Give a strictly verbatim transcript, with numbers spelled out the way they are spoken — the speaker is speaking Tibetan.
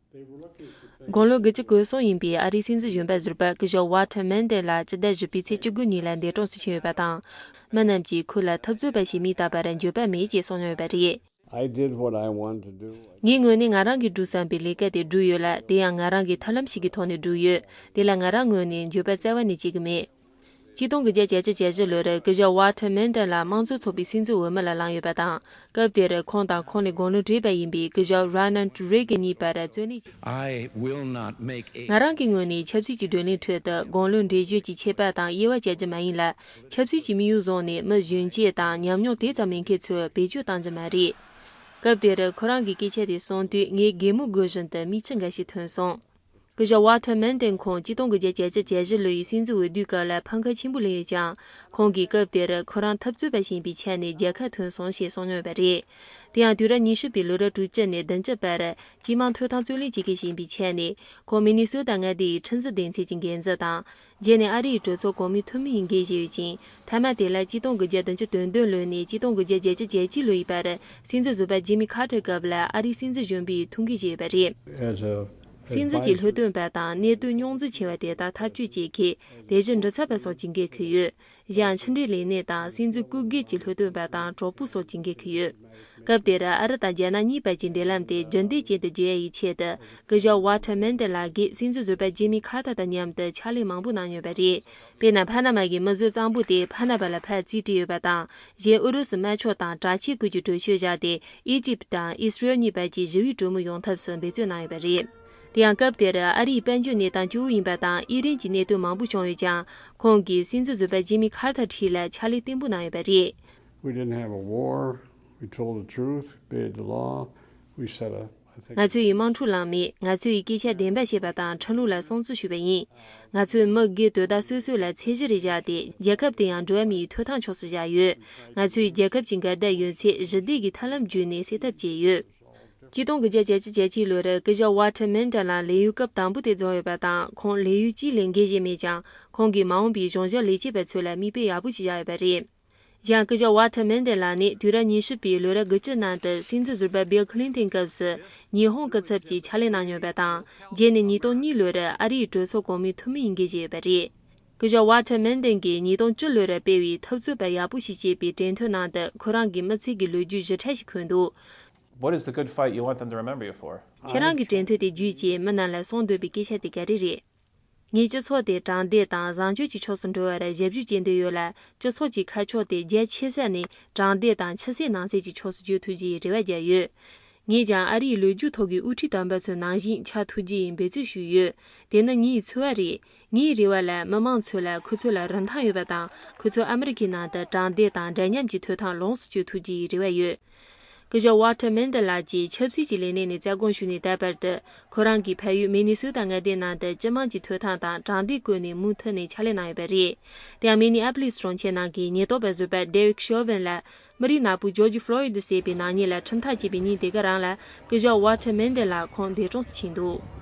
དགུང་ལོ་དགུ་བཅུ་གོ་གསུམ་ཡིན་པའི་ཨ་རིའི་སྲིད་འཛིན་གཞོན་པ་ཟུར་པ་སྐུ་ཞབས་ཝཱལ་ཊར་མན་ཌེ་ལ་སྤྱི་ཟླ་བཞི་པའི་ཚེས་བཅུ་དགུ་ཉིན་ལ་འདས་གྲོངས་སུ་ཕྱིན་ཡོད་པ་དང་། མི་རྣམས་ཀྱིས་ཁོ་ལ་འཐབ་རྩོད་པ་ཞེས་མིང་བཏགས་པར་འགྱོད་པ་མེད་ཅེས་གསུངས་ཡོད་པ་རེད། I did what I want to do. ངའི་ངོས་ནས་ང་རང་གིས་བསྒྲུབ་བསམ་པའི་ལས་ཀ་དེ་བསྒྲུབས་ཡོད་ལ། དེ་ཡང་ང་རང་གི་ཐབས་ལམ་ཞིག་གི་ཐོག་ནས་བསྒྲུབས་ཡོད། དེ་ལ་ང་རང་ངོས་ནས་འགྱོད་པ་རྩ་བ་ནས་བྱེད་ཀྱི་མེད། གཅིག་སྟོང་དགུ་བརྒྱ་བརྒྱད་ཅུ་གྱ་བཞི་ལོར་སྐུ་ཞབས་ཝཱལ་ཊར་མན་ཌེ་ལ་དམངས་གཙོ་ཚོགས་པའི་སྲིད་འཛིན་འོས་མི་ལ་ལངས་ཡོད་པ་དང་། སྐབས་དེར་ཁོང་དང་ཁོང་ནས་དགུང་ལོ་བགྲེས་པ་ཡིན་པའི་སྐུ་ཞབས་རོ་ནལ་ཌི་རེ་གན་གཉིས་བར་རྩོད་གླེང་བྱས། I will not make a ང་རང་གི་ངོས་ནས་ཆབ་སྲིད་ཀྱི་བགྲོ་གླེང་ཁྲོད་དུ་དགུང་ལོ་འདྲེས་གཞོན་གྱི་ཆད་པ་དང་དབྱེ་བ་བྱ་རྒྱུ་མ་ཡིན་ལ། ཆབ་སྲིད་ཀྱི་དམིགས་ཡུལ་བཟུང་ནས་མི་གཞོན་སྐྱེས་དང་ཉམས་མྱོང་དེ་ཙམ་མེད་མཁན་ཚོར་བེད་སྤྱོད་གཏང་རྒྱུ་མ་རེད། སྐབས་དེར་ཁོ་རང་གིས་སྐད་ཆ་དེ་གསུངས་དུས་ངའི་གད་མོ་དགོད་བཞིན་དུ་མིག་ཆུ་འགའ་ཞིག་ཐོན་སོང་། སྐུ་ཞབས་ཝཱལ་ཊར་མན་ཌེ་ཁོང་གཅིག་སྟོང་དགུ་བརྒྱ་བརྒྱད་ཅུ་གྱ་བཞི་ལོའི་སྲིད་འཛིན་འོས་བསྡུའི་སྐབས་ལ་ཕམ་ཁ་ཆེན་པོ་ལེན་ཡོད་ཀྱང་། ཁོང་གིས་སྐབས་དེར་ཁོ་རང་འཐབ་རྩོད་པ་ཞིག་ཡིན་པའི་ཆ་ནས་རྒྱལ་ཁ་ཐོན་སོང་ཞེས་གསུངས་མྱོང་ཡོད་པ་རེད། དེ་ཡང་དུས་རབས་ཉི་ཤུ་པའི་ལོ་རབས་དྲུག་ཅུ་ནས་བདུན་ཅུ་བར་སྤྱི་དམངས་ཐོབ་ཐང་རྩོད་ལེན་བྱེད་མཁན་ཞིག་ཡིན་པའི་ཆ་ནས། ཁོང་མི་ནི་སོ་ཊ་མངའ་སྡེ་ཡི་ཁྲིམས་འཛིན་སྡེ་ཚན་གྱི་འགན་འཛིན་དང་། རྗེས་ནས་ཨ་རིའི་གྲོས་ཚོགས་གོང་མའི་འཐུས་མི་ཡི་འགན་བཞེས་ཡོད་ཅིང་། མཐའ་མ་དེ་ལ་གཅིག་སྟོང་དགུ་བརྒྱ་བདུན་ཅུ་དོན་བདུན་ལོ་ནས་གཅིག་སྟོང་དགུ་བརྒྱ་བརྒྱད་ཅུ་གྱ་གཅིག་ལོའི་བར་སྲིད་འཛིན་ཟུར་པ་ཇི་མི་ཁར་ཊར་སྐབས་ལ་ཨ་རིའི་སྲིད་འཛིན་གཞོན་པའི་ཐུགས་འགན་བཞེས་ཡོད་པ་རེད། As a སྲིད་འཛིན་གྱི་advisor. ལྷོད་སྟོན་པ་དང་གནད་དོན་རྙོག་འཛིང་ཆེ་བ་དེ་དག་ཐག་གཅོད་བྱེད་མཁན་ལས་གཞི་མགྲིན་ཚབ་པ་སོགས་ཀྱི་འགན་འཁུར་ཡོད། གཞན་ཕྱི་འབྲེལ་ལས་སྣེ་དང་སྲིད་འཛིན་སྐུ་སྒེར་གྱི་ལྷོད་སྟོན་པ་དང་གྲོགས་པོ་སོགས་ཀྱི་འགན་འཁུར་ཡོད། སྐབས་དེར་ཨ་རི་དང་རྒྱ་ནག་གཉིས་བར་གྱི་འབྲེལ་ལམ་དེ་རྒྱུན་ལྡན་ཅན་དུ་བརྗོད་ཡ་ཡི་ཆེད་དུ། སྐུ་ཞབས་ཝཱལ་ཊར་མན་ཌེ་ལགས་ཀྱིས་སྲིད་འཛིན་ཟུར་པ་ཇི་མི་ཁར་ཊར་དང་མཉམ་དུ་ཕྱག་ལས་མང་པོ་གནང་མྱོང་པ་རེད། དཔེར་ན། ཕ་ན་མ་གི་མི་བཟོས་གཙང་པོ་དེ་ཕ་ན་པ་ལ་ཕར་རྩིས་སྤྲད་ཡོད་པ་དང་། གཞན་ཨུ་རུ་སུ་དམར་ཕྱོགས་དང་དྲག་ཆས་ཀུན་གྱི་གྲོས་ཆོད་བཞག་སྟེ། ཨི་ཇིབ་དང་ཨི་སི་རེལ་གཉིས་བར་གྱི་ཞི་བའི་གྲོས་མོལ་ཡོང་ཐབས་སུ་འབད་བརྩོན་གནང་ཡོད་པ་རེད། དེ་ཡང་སྐབས་དེར་ཨ་རིའི་དཔལ་འབྱོར་གནས་སྟངས་སྐྱོ་བོ་ཡིན་པ་དང་། ཨི་རན་གྱི་གནད་དོན་མང་པོ་བྱུང་ཡོད་ཀྱང་། ཁོང་གིས་སྲིད་འཛིན་ཟུར་པ་ཇི་མི་ཁར་ཊར་འཁྲིས་ལ་ཕྱག་ལས་བརྟན་པོ་གནང་ཡོད་པ་རེད། We didn't have a war. We told the truth, obeyed the law. We set a, I think, ང་ཚོས་ཡི་དམག་འཁྲུག་བསླངས་མེད། ང་ཚོས་ཡི་སྐད་ཆ་བདེན་པ་བཤད་པ་དང་ཁྲིམས་ལུགས་ལ་སྲུང་བརྩི་ཞུས་པ་ཡིན། ང་ཚོས་མི་སྒེར་དོ་བདག་སོ་སོ་ལ་ཚད་གཞི་རེ་བཞག་སྟེ། རྒྱལ་ཁབ་དེ་ཡང་འགྲོ་བ་མིའི་ཐོབ་ཐང་ཕྱོགས་སུ་བཞག་ཡོད། ང་ཚོས་རྒྱལ་ཁབ་ཀྱི་འགལ་ཟླ་ཡོད་ཚད་ཞི་བདེ་གི་ཐབས་ལམ་བརྒྱུད་ནས་སེལ་ཐབས་བྱས་ཡོད། གཅིག་སྟོང་དགུ་བརྒྱ་བརྒྱད་ཅུ་གྱ་གཅིག་ལོར་སྐུ་ཞབས་ཝཱལ་ཊར་མན་ཌེ་ལགས་ལས་ཡུན་སྐབས་དང་པོ་དེ་རྫོགས་ཡོད་པ་དང་། ཁོང་ལས་ཡུན་གཅིག་ལས་འགན་བཞེས་མེད་ཀྱང་། ཁོང་གིས་མ་འོངས་པའི་གཞུང་ཞབས་ལས་བྱེད་པ་ཚོ་ལ་མིག་དཔེ་ཡག་པོ་ཞིག་བཞག་ཡོད་པ་རེད། གཞན། སྐུ་ཞབས་ཝཱལ་ཊར་མན་ཌེ་ལགས་ནི་དུས་རབས་ཉི་ཤུ་པའི་ལོ་རབས་དགུ་བཅུ་ནང་དུ་སྲིད་འཛིན་ཟུར་པ་བིལ་ཁི་ལིན་ཏོན་སྐབས་སུ་ཉི་ཧོང་སྐུ་ཚབ་ཀྱི་ཕྱག་ལས་གནང་མྱོང་ཡོད་པ་དང་། རྗེས་ནས་ཉིས་སྟོང་གཉིས་ལོར་ཨ་རིའི་གྲོས་ཚོགས་གོང་མའི་འཐུས་མི་ཡི་འགན་བཞེས་ཡོད་པ་རེད། སྐུ་ཞབས་ཝཱལ་ཊར་མན་ཌེ་གིས་ཉིས་སྟོང་བཅུ་ལོར་སྤེལ་བའི་འཐབ་རྩོད་པ་ཡག་པོ་ཞིག་ཅེས་པའི་དྲན་རྟེན་ནང་དུ། ཁོ་རང་གི་མི་ཚེ་གི་ལོ་རྒྱུས་ཞིབ་ཕྲ་ཞིག་འཁོད་འདུག། What is the good fight you want them to remember you for? ཁྱེད་རང་གི་དྲན་རྟེན་དེ་བརྒྱུད་ཅེས་མི་རྣམས་ལ་གསུང་འདོད་པའི་སྐད་ཆ་དེ་ག་རེ་རེད། ངས་སྤྱི་ཚོགས་དེ་དྲང་བདེན་དང་བཟང་སྤྱོད་ཀྱི་ཕྱོགས་སུ་འགྲོ་བར་ཞབས་ཞུ་བྱེད་འདོད་ཡོད་ལ། སྤྱི་ཚོགས་ཀྱི་ཁ་ཕྱོགས་དེ་རྒྱ་ཆེ་ས་ནས་དྲང་བདེན་དང་ཕྱི་གསལ་ནང་གསལ་གྱི་ཕྱོགས་སུ་བསྒྱུར་ཐུབ་རྒྱུའི་རེ་བ་བརྒྱབ་ཡོད། ངས་ཀྱང་ཨ་རིའི་ལོ་རྒྱུས་ཐོག་གི་དབུ་ཁྲིད་དམ་པ་ཚོ་ནང་བཞིན་ཆགས་ཐུབ་རྒྱུ་ཡི་འབད་རྩོལ་ཞུས་ཡོད། དེ་ནི་ངའི་འཚོ་བ་རེད། ངའི་རེ་བ་ལ་མི་མང་ཚོ་ལ་ཁོ་ཚོ་ལ་རིན་ཐང་ཡོད་པ་དང་། ཁོ་ཚོ་ཨ་མི་རི་ཀའི་ནང་དུ་དྲང་བདེན་དང་འདྲ་མཉམ་གྱི་ཐོབ་ཐང་ལོངས་སུ་སྤྱོད་ཐུབ་རྒྱུ་ཡི་རེ་བ་ཡོད། སྐུ་ཞབས་ཝཱལ་ཊར་མན་ཌེ་ལགས་ཀྱིས་ཆབ་སྲིད་ཀྱི་ལས་གནས་ནས་རྩ་དགོངས་ཞུས་ནས་ད་བར་དུ། ཁོ་རང་གིས་ཕ་ཡུལ་མི་ནི་སོ་ཊ་མངའ་སྡེའི་ནང་དུ་སྤྱི་དམངས་ཀྱི་ཐོབ་ཐང་དང་དྲང་བདེན་སྐོར་ནས་མུ་མཐུད་ནས་ཕྱག་ལས་གནང་ཡོད་པ་རེད། དེ་ཡང་མི་ནི་ཨ་པོ་ལིས་གྲོང་ཁྱེར་ནང་གི་ཉེན་རྟོག་པ་ཟུར་པ་ཌེ་རིག་ཤོ་ཝན་ལ། མི་རིགས་ནག་པོ་ཇོར་ཇི་ཕློ་ཡིད་ཟེར་བའི་ནག་ཉེས་ལ་ཁྲིམས་ཐག་བཅད་པའི་ཉིན་དེ་ག་རང་ལ། སྐུ་ཞབས་ཝཱལ་ཊར་མན་ཌེ་ལགས་ཁོང་འདས་གྲོངས་སུ་ཕྱིན་འདུག།